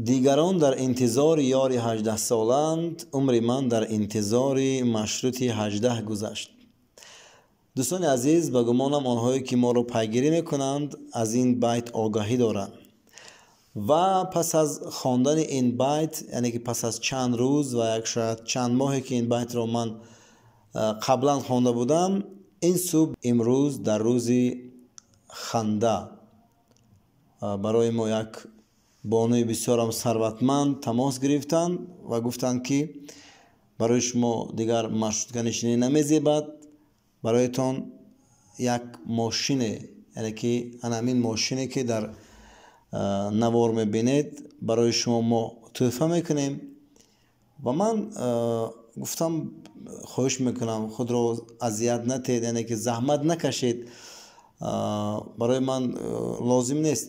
Дигарон дар интизори ёри 18-солаанд, умри ман дар интизори машрути 18 гузашт. Дӯстони азиз, ба гумонам, онҳое ки моро пайгирӣ мекунанд, аз ин байт огаҳӣ доранд. Ва пас аз хондани ин байт, яъне ки пас аз чанд рӯз ва як шояд чанд моҳе ки ин байтро ман қаблан хонда будам, ин субҳ, имрӯз, дар рӯзи ханда, барои мо як бонуи бисёрам сарватманд тамос гирифтанд ва гуфтанд, ки барои шумо дигар маршрутканишинӣ намезебад, бароятон як мошине, яъне ки ана ҳамин мошине, ки дар навор мебинед, барои шумо мо тӯҳфа мекунем. Ва ман гуфтам: «Хоҳиш мекунам, худро азият натиҳед, яъне ки заҳмат накашед, барои ман лозим нест».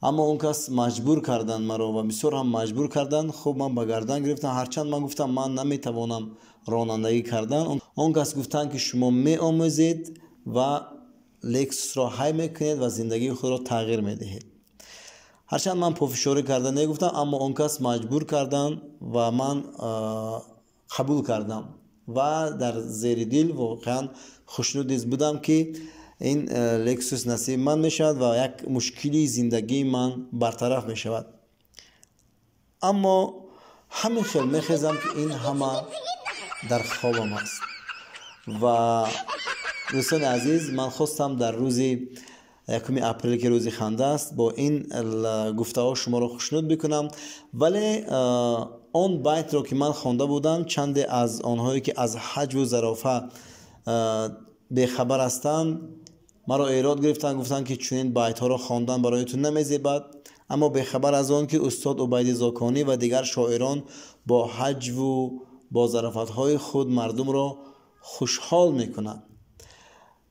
Аммо он кас маҷбур карданд маро ва бисёр ҳам маҷбур карданд. Хуб, ман ба гардан гирифтам, ҳарчанд ман гуфтам, ман наметавонам ронандагӣ кардан. Он кас гуфтанд, ки шумо меомӯзед ва Лексусро ҳай мекунед ва зиндагии худро тағйир медиҳед. Ҳарчанд ман пофишорӣ карда негуфтам, аммо он кас маҷбур карданд ва ман қабул кардам ва дар зери дил воқеан хушнуд низ будам, ки ин Лексус насиби ман мешавад ва як мушкили зиндагии ман бартараф мешавад. Аммо ҳамин хел мехезам, ки ин ҳама дар хобам аст. Ва дӯстони азиз, ман хостам дар рӯзи 1 апрел, ки рӯзи ханда аст, бо ин гуфтаҳо шуморо хушнуд бикунам. Вале он байтро, ки ман хонда будам, чанде аз онҳое, ки аз ҳаҷву зарофа бехабар ҳастанд, маро эрод гирифтанд, гуфтанд, ки чунин байтҳоро хондан барои ту намезебад. Аммо бехабар аз он, ки устод Убайди Зоконӣ ва дигар шоирон бо ҳаҷву бо зарофатҳои худ мардумро хушҳол мекунанд.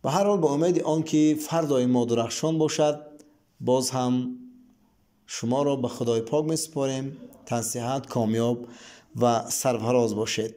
Ба ҳар ҳол, ба умеди он ки фардои мо дурахшон бошад, боз ҳам шуморо ба Худои пок месупорем. Тансиҳат, комёб ва сарфароз бошед.